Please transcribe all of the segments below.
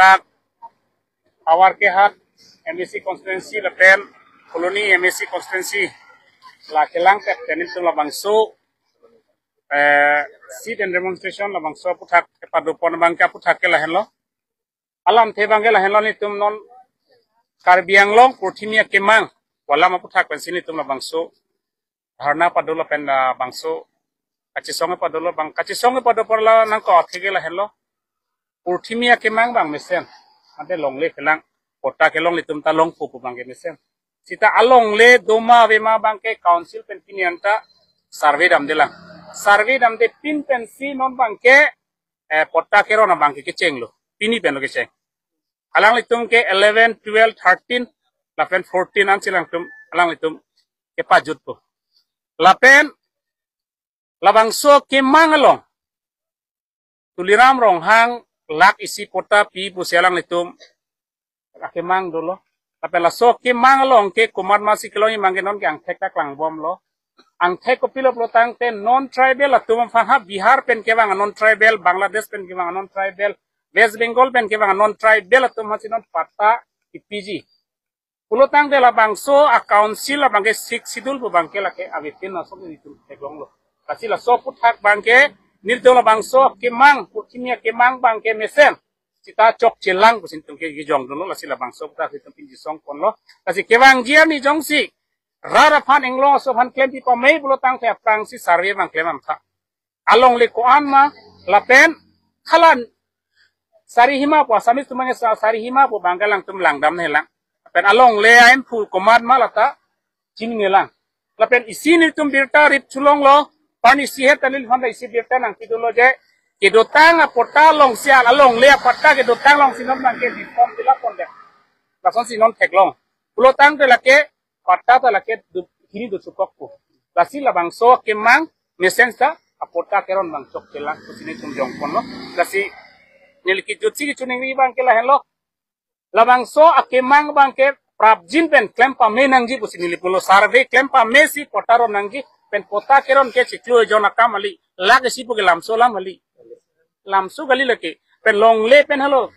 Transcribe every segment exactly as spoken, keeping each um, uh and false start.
Dak Awarkehat M A C constituency lapen Phuloni M A C constituency la kelang pet pen nelitum labangso, eh, sit and demonstration labangso aphuthak kepadopon abangke aphuthak ke lahenlo. Alamthe abangke lahenlo, nelitum non Karbi Anglong Purthimi Akemang pu alam aphuthak pensi nelitum labangso dharna padolo pen, ah, bangso kachesong padolo, bang kachesong padolo pu alam nangkok athe ke lahenlo. Purthimi akemang abang mesen, ante longle kelang, patta kelong, nelitum ta longpo pu abangke mesen. Sita alongle doma avema abangke council pen pini anta survey damdelang. Survey damde pin pensi non abangke, eh, patta keron abangke kechenglo. Pini penlo kecheng. Alanglitum ke eleven, twelve, thirteen, lapen fourteen ansi alangtum, alanglitum kepajutpo. Lapen labangso akemang along Tuliram Ronghang lakh isi patta pi pusi alanglitum akemang dolo. Lapen laso akemang along ke komat masi kelongji abangke non ke angthek ta klangbomlo. Angthek kopilo pulo tangte non-tribal atum aphan, ha Bihar pen kevang non-tribal, Bangladesh pen kevang non-tribal, West Bengal pen kevang non-tribal atum aphansi non patta kipiji. Pulo tangte labangso a-council abangke Sixth Schedule pu abangke lake avepin laso nelitum theklonglo. Lasi laso aphuthak abangke nelitum labangso akemang, Purthimi akemang abangke mesen sita chokchelang pusi nelitum ke kejongdunlo, lasi labangso aphuthak nelitum pinjisongponlo. Lasi kevangji arni jongsi rat aphan, inglong aso aphan klempi pame pulo tangte aphrangsi survey abang klem amtha. Alongle ko-an ma, lapen hala Sarihima pu, Assamese atum abangke Sa-, Sarihima pu abangke alangtum langdamnanglang. Lapen alongle a-emphu komat ma lata chininanglang. Lapen isi nelitum birta rip chulonglo, pan isi het ta neliphan ta isi birta nangpidunlo je, kedotang apatta alongsi, alongle apatta kedotang alongsi non abangke di form fill up pondet. Lasonsi non theklong. Pulo tangte lake patta ta lake du, hini do chukokpo. Lasi labangso akemang mesen sita apatta keron abang chokchelang pusi nelitum jongponlo. Lasi neli kejutsi kechiningri abangke lahenlo. Labangso akemang abangke prapjin pen klem pamenangji pusi neli pulo, survey klem pamesi patta ronnangji, pen patta keron ke chiklo ejon akam kali. Lakh isi puke lamso alam kali. Lamso kali lake. Pen longle pen halo.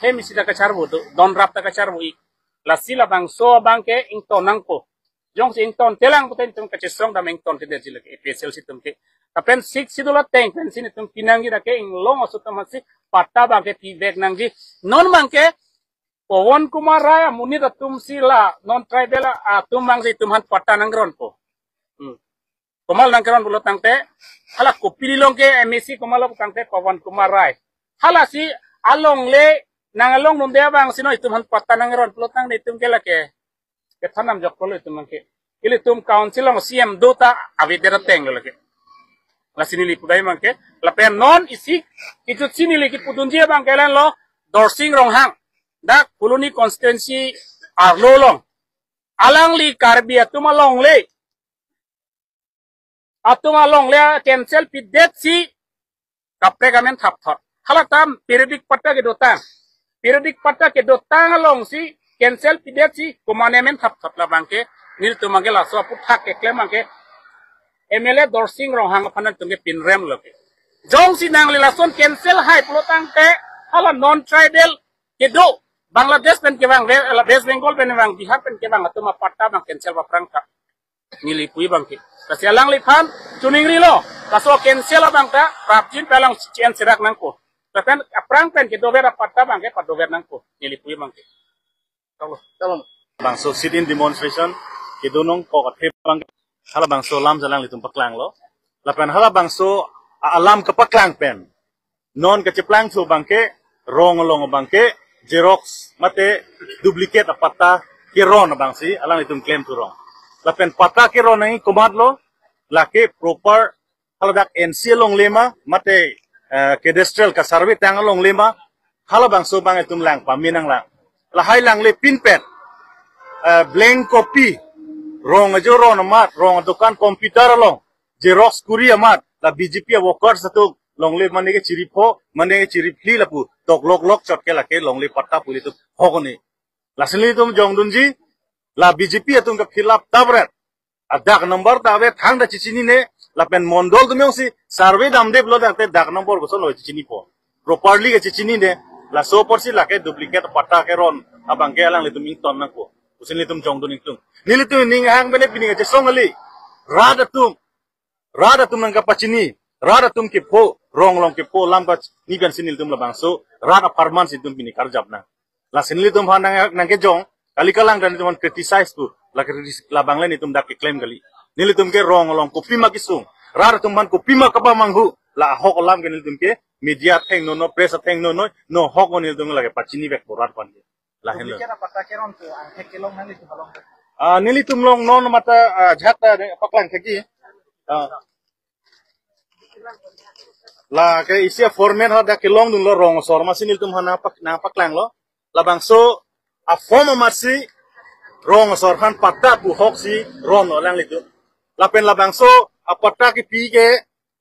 Hem isi ta kacharbo do, donrap ta kacharbo ik. Lasi labangso abangke ingtonnangpo. Jongsi ingtontelang pute nelitum kachesong dam ingtonteji lake A P H L C atum ke. Lapen Sixth Schedule ateng pensi nelitum pinangji, lake inglong aso atum aphansi patta abangke pivek nangji. Non abangke Pawan Kumar Rai amonit atumsi la non-tribal atum abangsi itum aphan patta nangronpo. Hmm. Komatlo nangkeron pulo tangte, hala kopili along ke M A C komatlo tangte Pawan Kumar Rai. Halasi alongle nang along nonde abangsi non itum aphan patta nangkeron pulo tangte itum ke lake kethan damjoklo itum abangke. Ilitum council along C E M do ta avedet atenglo lake. Lasi neli pudai abangke. Lapen non isi kejutsi neli kepudunji abangke lahenlo, Dorsing Ronghang, dak Phuloni constituency arlo along. Alangli Karbi atum alongle, atum alongle cancel pidetsi kaprek amen thapthot. Halatam periodic patta kedotang. Periodic patta kedotang alongsi cancel pidetsi komatne amen thapthot, labangke nelitum abangke laso aphuthak keklem abangke M L A Dorsing Ronghang aphan nangtum ke pinremlo ke. Jongsi nangli lason cancel hai pulo tangte hala non-tribal kedo, Bangladesh pen kevang, We-, West Bengal pen kevang, Bihar pen kevang atum apatta abang cancel aphrang ta neli pu abangke. Lasi alangliphan chiningrilo, laso cancel abang ta prapjin pen alang change serak nangpo. Lapen aphrang pen kedover apatta abangke padover nangpo, neli pu abangke. Tolo, tolo. Bangso sit-in demonstration kedo nangkok athe abang, halabangso alam si alanglitum paklanglo. Lapen halabangso a-, alam kepaklang pen non kacheplangthu abangke, rong along abangke xerox mate duplicate apatta keron abangsi alanglitum klemthu rong. Lapen patta keron nangji komatlo, lake proper haladak N C alongle ma mate, eh, cadastral kasurvey tang alongle ma, halabangso abang itum lang pamenanglang. Lahai langle pinpet, eh, blank copy, rong ajo ron amat, rong adokan computer along xerox kuri amat, la B J P a-workers atum longle mane ke chiripho, mane ke chiriphli lapu tok lok lok chot ke lake longle patta pu ilitum hokoni. Lasi nelitum jongdunji, la B J P atum ke fill up tapret. A-dag number ta ave, thangta chechinine, lapen mondol atum jongsi survey damde pulo tangte dag number kosonlo chechinipo. Properly ke chechinine, Laso apotsi lake duplicate patta keron abangke alanglitum ington nangpo pusi nelitum jongdun ingtung. Nelitum ning hang bene pini kachesong kali. Rat atum, rat atum nangkapachini, rat atum kepho, rong along kepho alam kachini pensi nelitum labangso rat apharman si nelitum pini karjap nang. Lasi nelitum aphan nang, nangkejong kali, kalang dan nelitum aphan criticize pu, la kritis-, labang le nelitum dak keklem kali. Nelitum ke rong along kopima kesung, rat atum aphan kopima kapamanghu, la ahok alam ke nelitum ke media athengno, no press athengno, no, no ahok nelitum lake pachini vekpo rat aphan ke. Lahenlo. Duplicate apatta keron pu angthek kelong nanglitum along. Ah, nelitum along non mata, ah, jhat ta paklang thek ke. Ah. Lake isi a-format ha dak kelongdunlo, rong asor amatsi nelitum aphan nangpak, nangpaklanglo. Labangso a-form amatsi rong asor aphan patta pu ahok si ronlo alanglitum. Lapen labangso apatta kepi ke,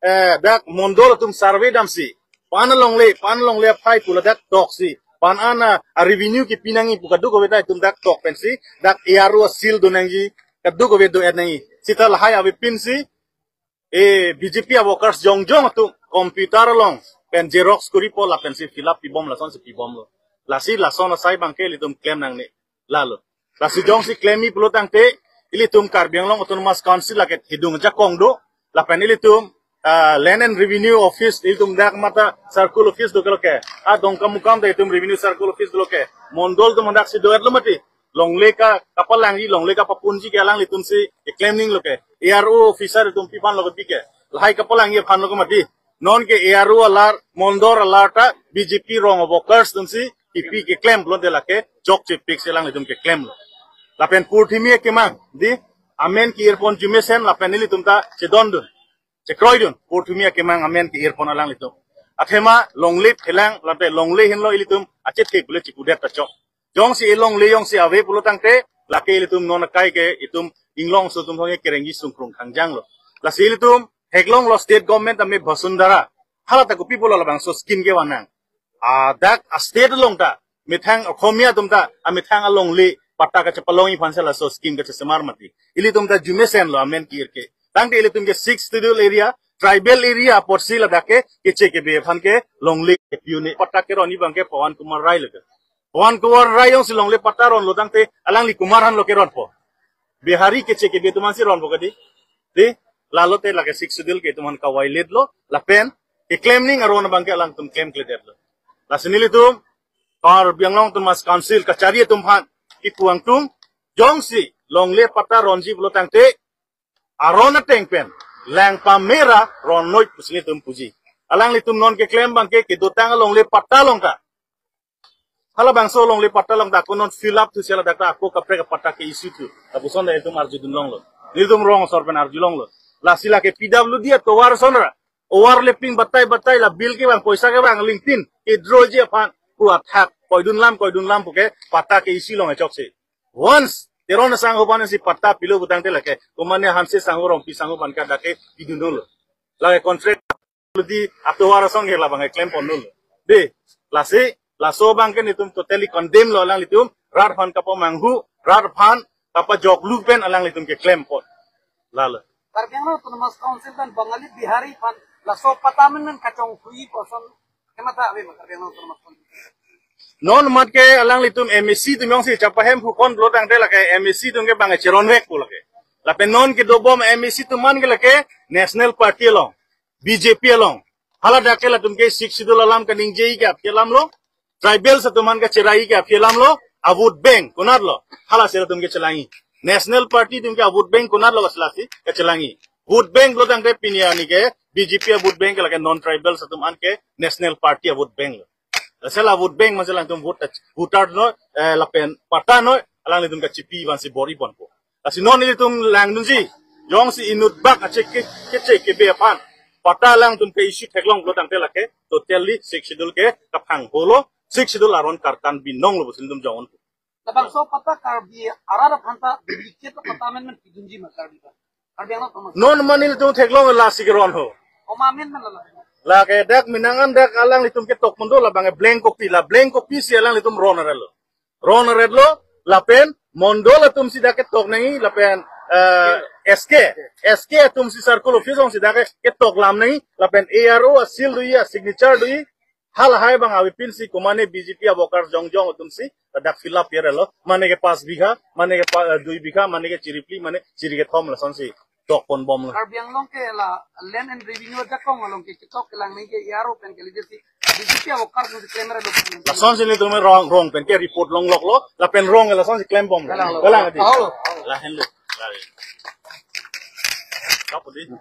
eh, dak mondol atum survey damsi, pan alongle, pan alongle aphai pu ladak toksi, pan an a-revenue kepi nangji pu kadokave ta itum dak tok pensi, dak A R O a-seal do nangji, kadokave do-et nangji. Seta lahai avepinsi, eh, B J P a-workers jongjong atum computer along pen xerox koripo lapensi fill up pibom, lasonsi pibomlo. Lasi lason asai abangke ilitum klem nangne. Lalo. Lasi jongsi klemji pulo tangte, ilitum Karbi Anglong Autonomous Council lake hidung ajakong do, lapen ilitum, ah, Land and Revenue Office, ilitum dak mata Circle Office do ke loke, ah, Dongkamukam ta itum Revenue Circle Office do loke, mondol atum daksi do-etlo mati. Longle ka kapalangji, longle kapapunji ke alanglitum si keklem nanglo ke. A R O officer itum pi aphan lo kepi ke. Lahai kapalangji aphan lo ke mati. Non ke A R O alar, mondol alar ta B J P rong a-workers atumsi kepi keklem pulote lake chokchepik si alanglitum keklemlo. Lapen purthimi akemang, dei, amen ke-irpon jumesen lapen nelitum ta chedondun, chekroidun, purthimi akemang amen ke-irpon alanglitum. Athema longle phelang, lapen longle henlo ilitum achethe pule chipudet ta chok. Jongsi elongle jongsi ave pulo tangte, lake ilitum non akai ke itum inglongso atum aphan ke kerengji sungkrung khangjanglo. Lasi ilitum theklonglo state government ame Vasundhara. Hala ta kopi pulo labangso scheme kevan nang. Ah, dak a-state along ta, methang Okhomia atum ta, amethang alongle patta kachepalongji aphan si laso scheme kachesemar mati. Ilitum ta jumesenlo amen ke-ir ke. Tangte ilitum ke Sixth Schedule area, tribal area apotsi ladak ke keche kebe aphan ke longle kepi un-e. Patta keronji abangke Pawan Kumar Rai lo ke. Pawan Kumar Rai jongsi longle patta ronlo tangte alangli komat aphan lo keronpo? Bihari keche kebe atum aphansi ronpo kadi. Dei, lalote lake Sixth Schedule ke itum aphan ka-violate lo, lapen keklem nangji aron abangke alangtum klemkledetlo. Lasi nelitum Karbi Anglong Autonomous Council kachari atum aphan kipu ingtung, jongsi longle patta ronji pulo tangte, aron ateng pen lang pamera ronnoi pusi nelitum puji. Alanglitum non keklem abangke kedotang alongle patta along ta. Halabangso alongle patta along ta ako non fill up thusi ladak ta ako kaprek apatta ke-issue thu. Lapuson ta itum arjudun longlo. Nelitum rong asor pen arjulonglo. Lasi lake P W D atovar ason ra overlapping batai batai la bill kevang, poisa kevang, lingtin kedraw ji aphan pu athak koidun lam, koidun lam puke patta ke-issue long achoksi. Once Teron asangho aphan si patta pilo pu tangte lake, komane Hanse sangho, Rongpi sangho aphan ke dak ke pidun dolo. Lake contract P W D atovar asong ke labang klempon dolo. Dei, lasi, laso abangke nelitum totally condemn lo alanglitum, rat aphan kapamanghu, rat aphan kapajoklu pen alanglitum keklempon. Lalo. Karbi Anglong Autonomous Council pen Bangali Bihari aphan laso patta amendment kachonghui koson kematha ave ma Karbi Anglong Autonomous Council? Non mat ke alanglitum M A C atum jongsi chapahemphu kon pulo tangte lake M A C atum ke bang cheronvek pu lake. Lapen non kedobom M A C atum an ke lake National Party along, B J P along. Haladak ke latum ke Sixth Schedule alam kaningje ke aphi alam lo, tribals atum an kacherai ke aphi alam lo, a-vote bank konat lo, hala si latum ke chelangji. National Party atum ke a-vote bank konat lo, kasla si kachelangji. Vote bank pulo tangte pini arni ke B J P a-vote bank ke lake non-tribals atum an ke National Party a-vote bank lo. Lasi la vote bank amatsi alangtum vote ta, voter noi, eh, lapen patta noi, alanglitum kachipi vansi bor-iponpo. Lasi non ilitum langdunji, jongsi inut bak ache ke, keche kebe aphan patta alangtum ke-issue theklong pulo tangte lake totally Sixth Schedule ke kaphang holo, Sixth Schedule aron karkan binong lo pusi nelitum jong-un. Labangso patta Karbi arat aphan ta duplicate patta amendment pidunji ma Karbi aphan? Karbi Anglong Autonomous. Non ma nelitum theklong lasi keron ho. Oma amendment la la. Lake dak minang an dak alanglitum ketok mondol abang blank copy, la blank copy si alanglitum ron arelo. Ron arelo, lapen mondol atum si dak ketok nangji, lapen, eh, S K, S K atum si circle office along si dak ketok lam nangji, lapen A R O a-seal doji, a-signature doji, Halahai abang avepin si komane B J P a-worker jongjong atum si ladak fill up piare lo. Mane ke pas bigha, mane ke pa, eh, dui bigha, mane ke chiri phli, mane chiri kethom, lasonsi dokponbomlo. Karbi Anglong ke la Land and Revenue ajakong along ke ketok kelang nangji ke aro pen ke lejesi B J P a-worker si klemre lo. Lasonsi netum rong rong pen ke report longloklo, lapen rong lasonsi klembomlo. Galang lo. Galang ati. Aho lo. Lahenlo. Lari. Kapu di.